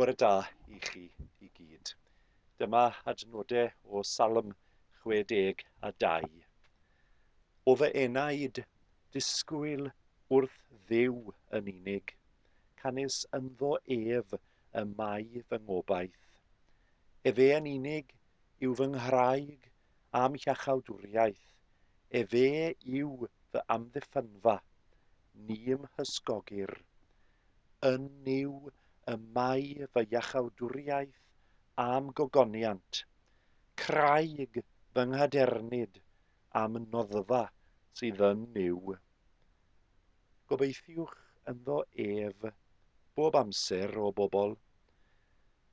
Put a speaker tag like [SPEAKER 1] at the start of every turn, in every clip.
[SPEAKER 1] Bore da i chi i gyd. Dyma adnodau o Salm 62. O fy enaid, disgwyl wrth Dduw yn unig, canys ynddo ef y mae fy ngobaith. Efe yn unig yw fy nghraig a'm hiachawdwriaeth, efe yw fy amddiffynfa, ni'm hysgogir. Yn Nuw y mae fy iachawdwriaeth a'm gogoniant, craig fy nghadernid a'm noddfa sydd yn Nuw. Gobeithiwch ynddo ef bob amser, o bobl.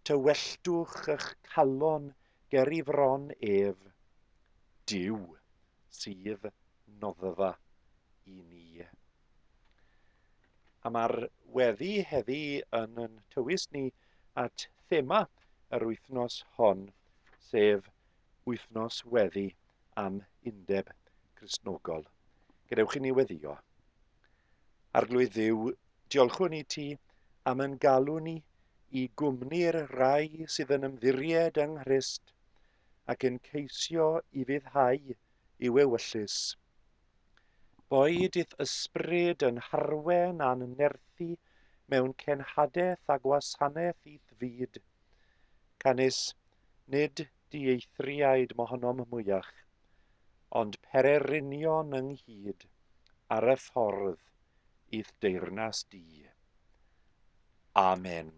[SPEAKER 1] Tywelltwch ych calon ger ei fron ef, Duw sydd noddfa i ni. A mae'r weddi heddi yn yn tywys ni at thema yr wythnos hon, sef Wythnos Weddi am Undeb Cristnogol. Gadewch i ni weddio. Arglwydd Dduw, diolchwn i ti am yn galw ni i gwmni'r rhai sydd yn ymddiried yng Nghrist ac yn ceisio i fuddhau i'w ewyllys. Boed i'th ysbryd yn harwen a'n nerthu mewn cenhadaeth a gwasanaeth i'th fyd. Canys nid dieithriaid mohonom mwyach, ond pererinion ynghyd ar y ffordd i'th deyrnas di. Amen.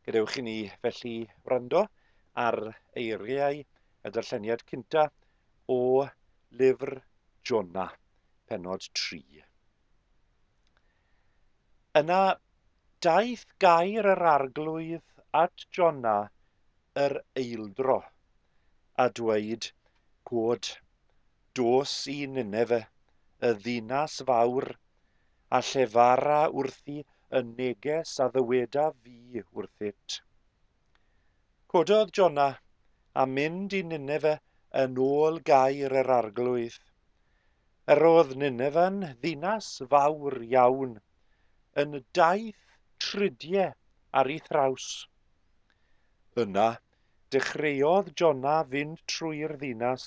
[SPEAKER 1] Gadewch i ni felly wrando ar eiriau y darlleniad cynta o lyfr Jona, pennod 3. Yna daeth gair yr Arglwydd at Jona yr eildro, a dweud, Cod, dos i Nineve, y ddinas fawr, a llefara wrthi y neges a ddywedaf fi wrthyt. Cododd Jona a mynd i Nineve yn ôl gair yr Arglwydd. Yr oedd Ninefe'n ddinas fawr iawn, yn daith trudie ar ei thraws. Yna dechreuodd Jona fynd trwy'r ddinas,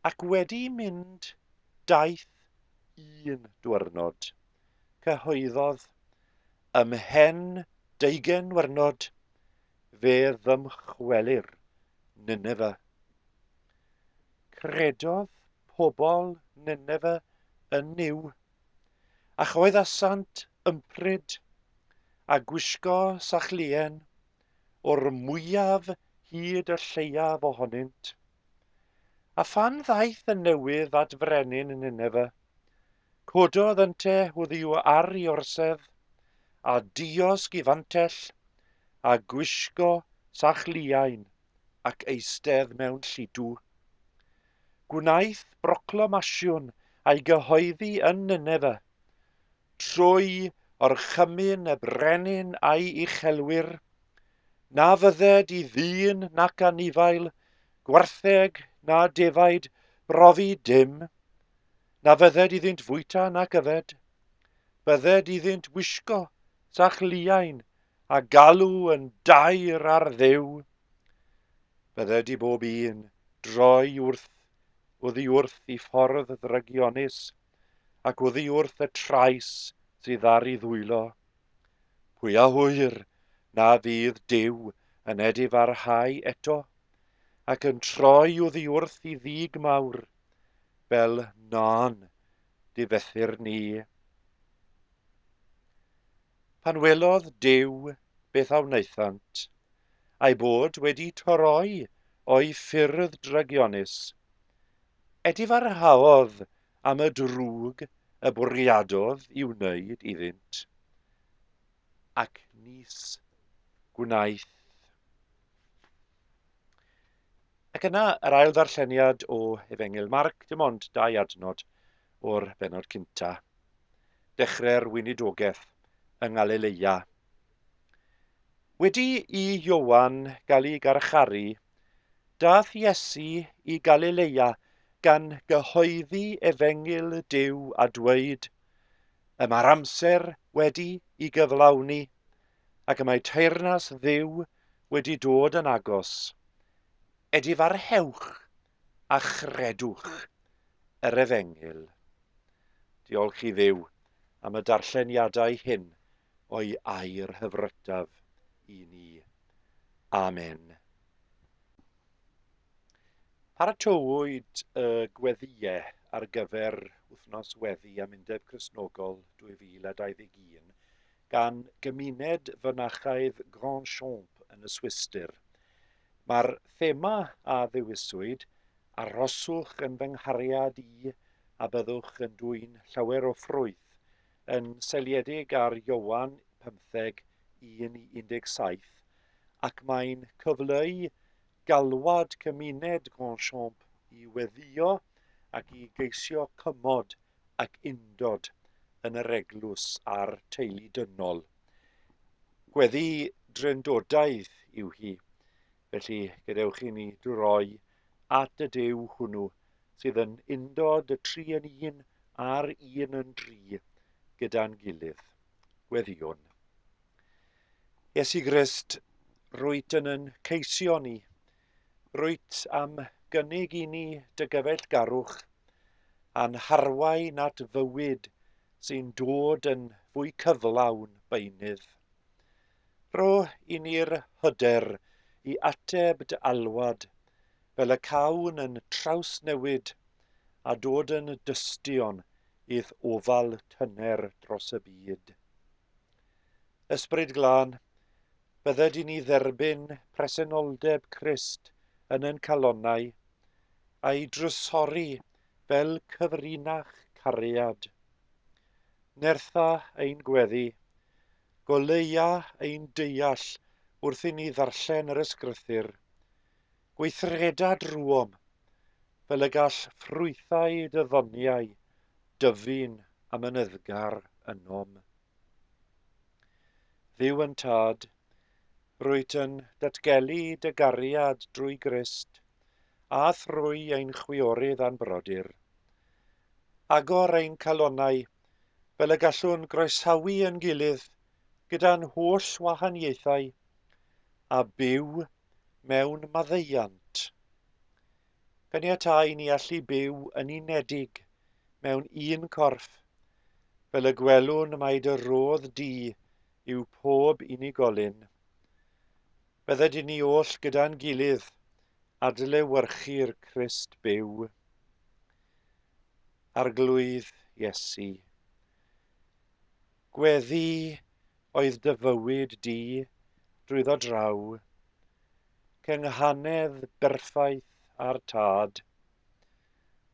[SPEAKER 1] ac wedi mynd daith un dwyrnod, cyhoeddodd, Ymhen deugain wyrnod, fe ddymchwelir Nineve. Credodd pobl Nineve yn Nuw, a chyhoeddasant ympryd, a gwisgo sachlien, o'r mwyaf hyd y lleiaf ohonynt. A phan ddaeth y newydd at frenin Nineve, cododd ynte oddi ar ei orsedd, a diosg ei fantell, a gwisgo sach liain, ac eistedd mewn lludw. Gwnaeth broclamasiwn a'i gyhoeddi yn Nineve, trwy orchymyn y brenin a'i uchelwyr, na fydded i ddyn nac anifail, gwartheg na defaid, brofi dim, na fydded iddynt fwyta nac yfed, bydded iddynt wisgo sach liain a galw yn daer ar Dduw. Bydded i bob un droi wrth oddi wrth i ffordd ddrygionus, ac oddi wrth y trais sydd ar ei ddwylo. Pwy a ŵyr na fydd Duw yn edifarhau eto, ac yn troi oddi wrth i ddig mawr, fel na'n difethir ni. Pan welodd Duw beth a wnaethant, a'i bod wedi troi o'i ffyrdd drygionus, Edifarhaodd am y drwg y bwriadodd i'w wneud iddynt, ac nis gwnaeth. Ac yna yr ail ddarlleniad o Efengyl Marc, dim ond dau adnod o'r bennod cynta. Dechrau'r weinidogaeth yng Ngalileia. Wedi i Ioan gael ei garcharu, Daeth Iesu i Galileia gan gyhoeddi efengyl Duw a dweud, Y mae'r amser wedi i gyflawni, ac y mae teyrnas Dduw wedi dod yn agos. Edifarhewch a chredwch yr efengyl. Diolch i Dduw am y darlleniadau hyn o'i air hyfrytaf i ni. Amen. Paratowyd y gweddïau ar gyfer Wythnos Weddi am Undeb Cristnogol 2021 gan gymuned fynachaidd Grandchamp yn y Swistir. Mae'r thema a ddewiswyd, Arhoswch yn fy nghariad i a byddwch yn dwyn llawer o ffrwyth, yn seiliedig ar Ioan 15, 1 i 17, ac mae'n cyfleu galwad cymuned Grandchamp i weddïo ac i geisio cymod ac undod yn yr eglwys a'r teulu dynol. Gweddi drindodaidd yw hi, felly gadewch i ni droi at y Duw hwnnw sydd yn undod y tri yn un a'r un yn dri gyda'n gilydd. Gweddïwn. Iesu Grist, rwyt yn yn ceisio ni. Rwyt am gynnig i ni dy gyfeillgarwch, a'n harwain at fywyd sy'n dod yn fwy cyflawn beunydd. Rho i ni'r hyder i ateb dy alwad, fel y cawn yn trawsnewid a dod yn dystion i'th ofal tyner dros y byd. Ysbryd Glân, Bydded i ni dderbyn presenoldeb Crist yn ein calonnau, a'i drysori fel cyfrinach cariad. Nertha ein gweddi, goleua ein deall wrth i ni ddarllen yr Ysgrythur. Gweithreda drwom, fel y gall ffrwythau dy ddoniau dyfu'n amyneddgar ynom. Dduw yn Tad, rwyt yn datgelu dy gariad drwy Grist a thrwy ein chwiorydd a'n brodyr. Agor ein calonnau fel y gallwn groesawu yn gilydd gyda'n holl wahaniaethau a byw mewn maddeuant. Caniatâ i ni allu byw yn unedig mewn un corff, fel y gwelwn mai dy rodd di yw pob unigolyn. Bydded i ni oll gyda'n gilydd adlewyrchu'r Crist byw. Arglwydd Iesu, gweddi oedd dy fywyd di drwyddo draw, cynghanedd berffaith â'r Tad.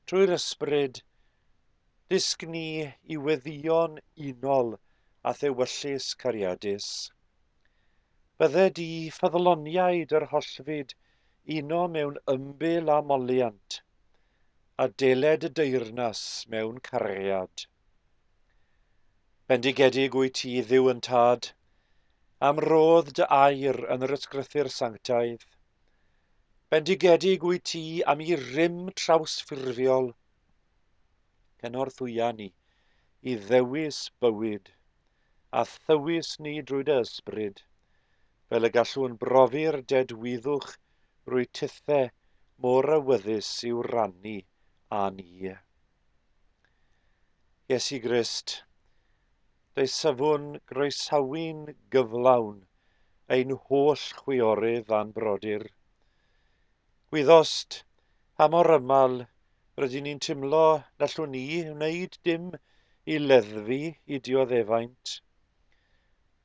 [SPEAKER 1] Trwy'r Ysbryd, dysg ni i weddïo'n unol â'th ewyllys cariadus. Bydded i ffyddloniaid yr hollfyd uno mewn ymbil a moliant, a deled y deyrnas mewn cariad. Bendigedig wyt ti, Dduw yn Tad, am rodd dy air yn yr Ysgrythur Sanctaidd. Bendigedig wyt ti am i rym trawsffurfiol. Cynorthwya ni i ddewis bywyd, a thywys ni drwy dy ysbryd, fel y gallwn brofi'r dedwyddwch rwy tithe mor awyddus i'w rannu â ni. Iesu Grist, Deisyfwn groesawu'n gyflawn ein holl chwiorydd a'n brodyr. Gwyddost pa mor aml rydyn ni'n timlo na allwn ni wneud dim i leddfu i dioddefaint.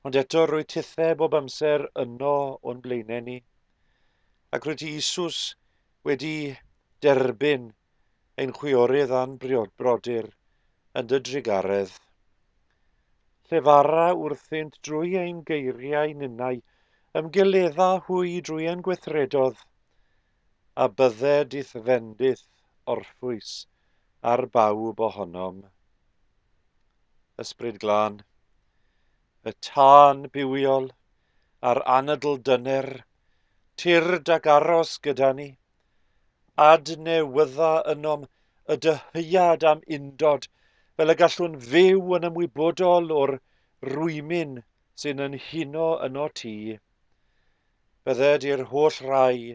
[SPEAKER 1] Ond eto rwyt tithe bob amser yno o'n blaenau ni, ac rwyt ti Isus wedi derbyn ein chwiorydd a'n brodyr yn dy drugaredd. Llefara wrthynt drwy ein geiriau ninnau, ymgeledda hwy drwy ein gweithredodd, a bydded i'th fendith orffwys ar bawb ohonom. Ysbryd Glân, y tân bywiol a'r anadl dyner, tyrd ac aros gyda ni, Adnewydda ynom y dyheuad am undod, fel y gallwn fyw yn ymwybodol o'r rwymyn sy'n yn huno yno ti. Bydded i'r holl rai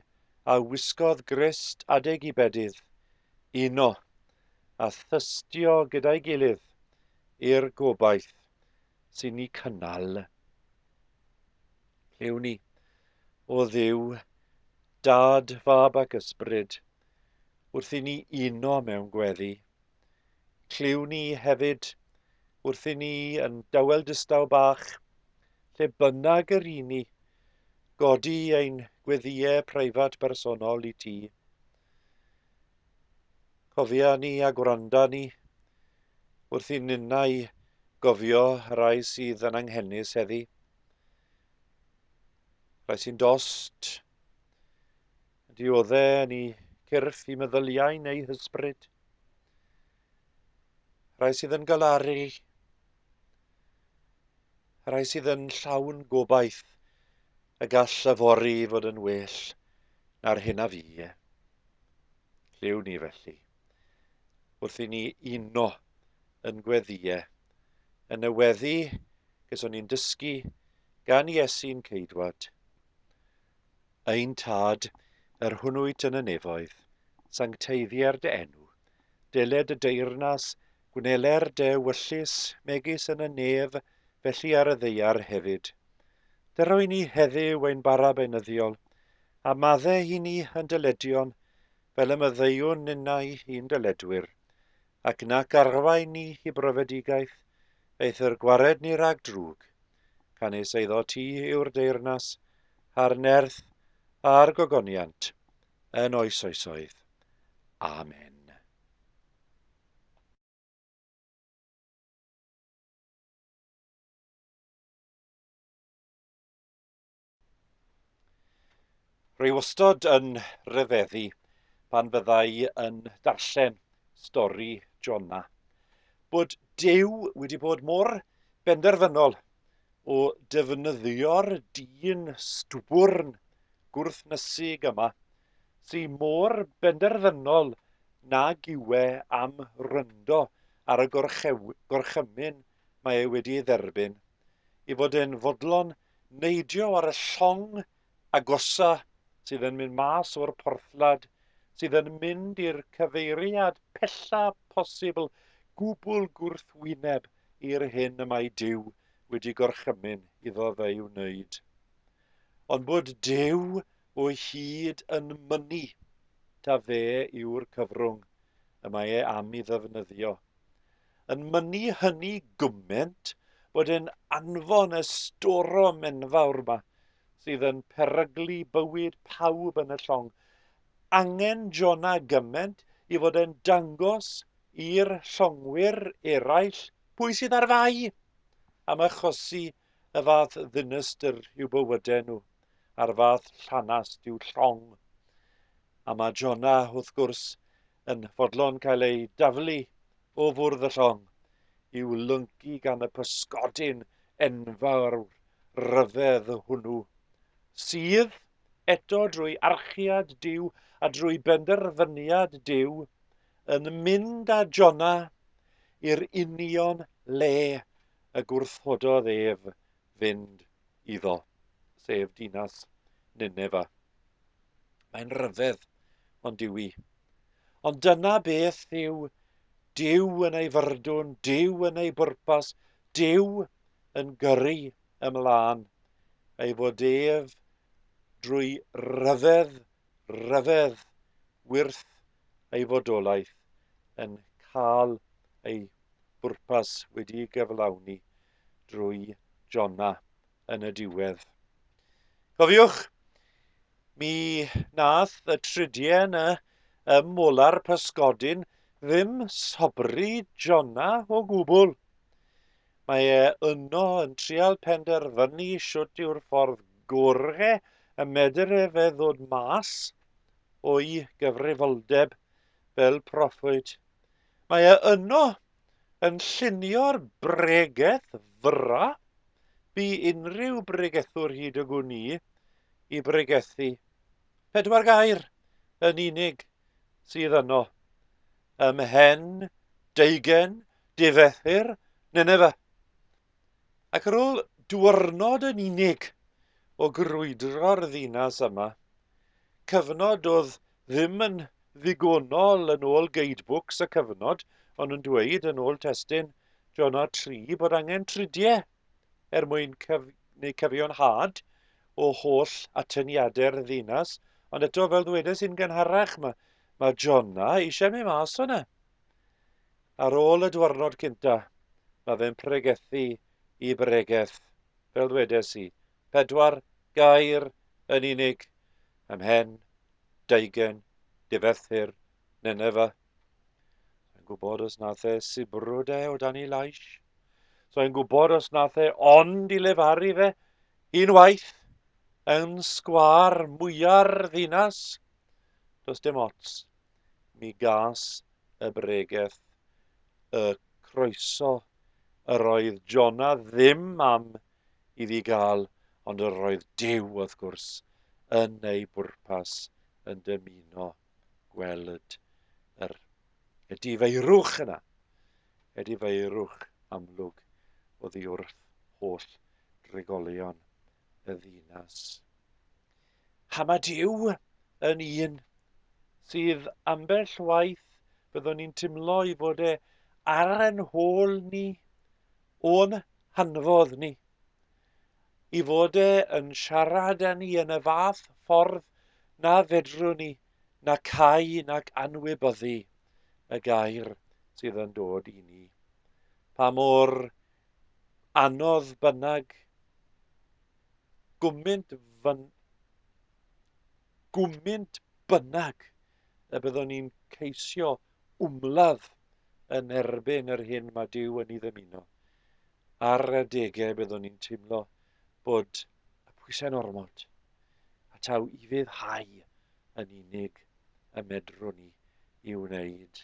[SPEAKER 1] a wisgodd Grist adeg i bedydd, uno a thystio gyda'i gilydd i'r gobaith sy'n ni cynnal. Clyw ni, o Dduw, Dad, Fab ac Ysbryd, wrth i ni uno mewn gweddi. Clyw ni hefyd wrth i ni yn dawel distaw bach, lle bynnag yr i ni, godi ein gweddïau preifat bersonol i ti. Cofia ni a gwranda ni wrth i ninnau gofio rhai sydd yn anghenus heddi. Rhai sy'n dost, yn diodde yn eu cyrff, i meddyliau neu hysbryd. Rhai sydd yn galaru, rhai sydd yn llawn gobaith y gall yfory fod yn well na'r hyn a fu. Lliw ni felly, wrth i ni uno yn gweddïau, yn y weddi gyson ni'n dysgu gan Iesu'n Ceidwad. Ein Tad, yr hwn wyt yn y nefoedd, sancteiddier dy enw. Deled dy deyrnas, gwneler dy ewyllys, megis yn y nef, felly ar y ddaear hefyd. Dyro i ni heddiw ein bara beunyddiol, a madde i ni yn dyledion, fel y maddeuwn ninnau i'n dyledwyr. Ac nac arwain ni i brofedigaeth, eithr gwared ni rhag drwg. Canys eiddo ti yw'r deyrnas, a'r nerth, a'r gogoniant, yn oes oesoedd. Amen. Rwy wastod yn rhyfeddu pan fyddai yn darllen stori Jona, bod Duw wedi bod mor benderfynol o defnyddio'r dyn stwbwrn gwrthnysig yma, sy mor benderfynol nag yw e am wryndo ar y gorchymyn mae e wedi ei dderbyn, i fod e'n fodlon neidio ar y llong agosa sydd yn mynd mas o'r porthlad, sydd yn mynd i'r cyfeiriad pella posibl, gwbl gwrthwyneb i'r hyn y mae Duw wedi gorchymyn iddo fe i'w wneud. Ond bod Duw o hyd yn mynnu ta fe yw'r cyfrwng y mae e am i ddefnyddio. Yn mynnu hynny gymaint bod e'n anfon y storom enfawr 'ma sydd yn peryglu bywyd pawb yn y llong. Angen Jona gymaint i fod e'n dangos i'r llongwyr eraill pwy sydd ar fai am achosi y fath ddinystr i'w bywydau nhw a'r fath llanast i'w llong. A mae Jona, wrth gwrs, yn fodlon cael ei daflu o fwrdd y llong i'w lyncu gan y pysgodyn enfawr rhyfedd hwnnw, sydd, eto drwy archiad Duw a drwy benderfyniad Duw, yn mynd â Jona i'r union le y gwrthododd ef fynd iddo, sef dinas Ninefah. Mae'n rhyfedd, ond yw i. Ond dyna beth yw Duw yn ei fyrdwn, Duw yn ei bwrpas, Duw yn gyrru ymlaen, ei fod ef drwy ryfedd, ryfedd wyrth ei fodolaeth yn cael ei bwrpas wedi'i gyflawni drwy Jona yn y diwedd. Cofiwch, mi nath y tridiau yna ym Molar Pysgodyn ddim sobri Jona o gwbl. Mae e yno yn trial penderfynu shwt yw'r ffordd gore y medr e fe ddod mas o'i gyfrifoldeb fel proffwyd. Mae e yno yn llunio'r bregeth fyrra bu unrhyw bregethwr hyd y gwn i i bregethu. Pedwar gair yn unig sydd yno. Ymhen deugen difethyr Nineveh. Ac ar ôl diwrnod yn unig o grwydro'r ddinas yma, cyfnod oedd ddim yn ddigonol yn ôl guidebooks y cyfnod, ond nhw'n dweud yn ôl testun Jona 3 bod angen tridiau er mwyn cyf neu cyfiawnhad o holl atyniadau'r ddinas, ond eto fel ddwedes i'n gynharach, mae, mae Jona eisiau mynd mas o'na. Ar ôl y diwrnod cynta, mae fe'n pregethu i bregeth, fel ddwedes i, pedwar gair yn unig, ymhen deugen difethyr Nineveh. Sa'n gwybod os nath e sibrwd e o dan ei lais. Sa'n gwybod os nath e ond i lefaru fe unwaith yn sgwâr mwya'r ddinas. Does dim ots. Mi gas y bregeth y croeso yr oedd Jonah ddim am iddi gael, ond yr oedd Duw, wrth gwrs, yn ei bwrpas yn dymuno gweld yr edifeirwch yna, edifeirwch amlwg oddi wrth holl drigolion y ddinas. A mae Duw yn un sydd ambell waith byddwn ni'n timlo i fod e ar yn hôl ni, o'n hanfodd ni, i fod e yn siarad â ni yn y fath ffordd na fedrwn ni na cau nac anwybyddu y gair sydd yn dod i ni. Pa mor anodd bynnag Gwmynt fyn... Gwmynt bynnag y byddwn ni'n ceisio wmladd yn erbyn yr hyn mae Duw yn ei ddymuno, ar adegau byddwn ni'n teimlo bod y pwysau'n ormod, a taw ufuddhau yn unig y medrwn ni i wneud.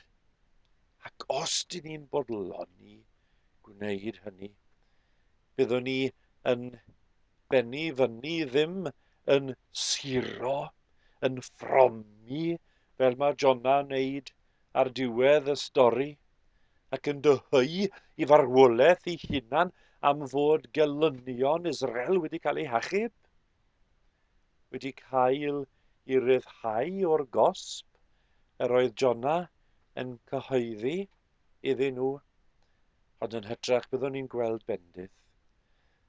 [SPEAKER 1] Ac os dyn ni'n bodloni gwneud hynny, byddwn ni yn bennu fyny ddim yn suro, yn ffromi, fel mae Jonah'n wneud ar diwedd y stori, ac yn dyheu i farwolaeth ei hunan am fod gelynion Israel wedi cael eu hachub, wedi cael ei ryddhau o'r gosb yr oedd Jonah yn cyhoeddi iddyn nhw, ond yn hytrach byddwn ni'n gweld bendith.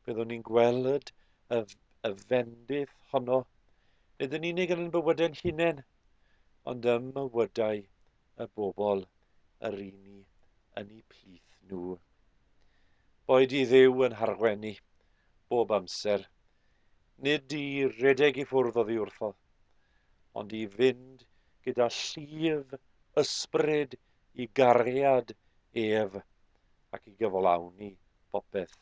[SPEAKER 1] Byddwn ni'n gweld y, y fendith honno, nid yn unig yn ein bywydau'n hunain, ond ym mywydau y bobl yr i ni yn eu plith nhw. Boed i Dduw yn harwen ni bob amser, nid i redeg i ffwrdd oddi wrtho, ond i fynd gyda llif ysbryd i gariad ef ac i gyflawni popeth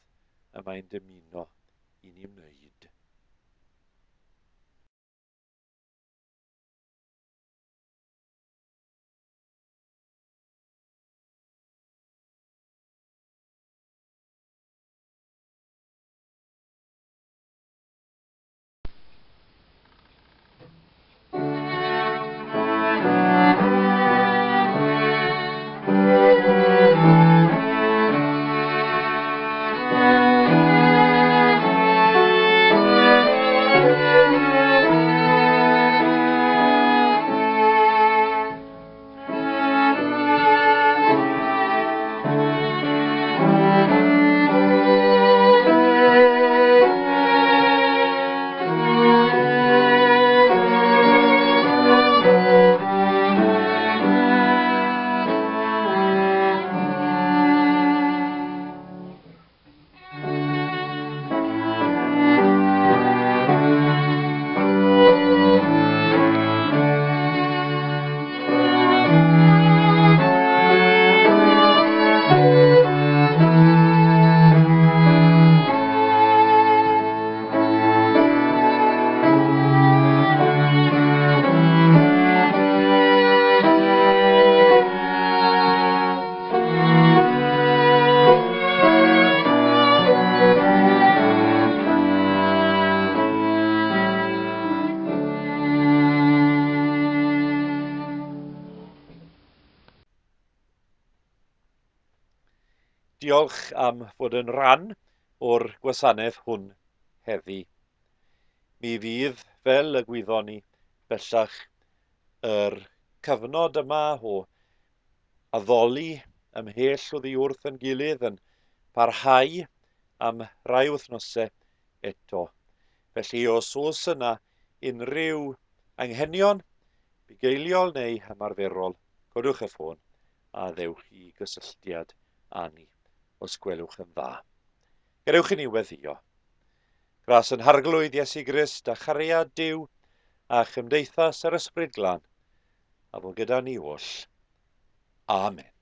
[SPEAKER 1] y mae'n dymuno i ni wneud. Diolch am fod yn rhan o'r gwasanaeth hwn heddi. Mi fydd, fel y gwyddon ni, bellach yr cyfnod yma o addoli ymhell oddi wrth yn gilydd yn parhau am rai wythnosau eto. Felly os oes yna unrhyw anghenion bugeiliol neu ymarferol, codwch y ffôn a ddewch i gysylltiad â ni os gwelwch yn dda. Gadewch i ni weddïo. Gras yn Harglwydd Iesu Grist a chariad Duw a chymdeithas yr Ysbryd Glân a fo gyda ni oll. Amen.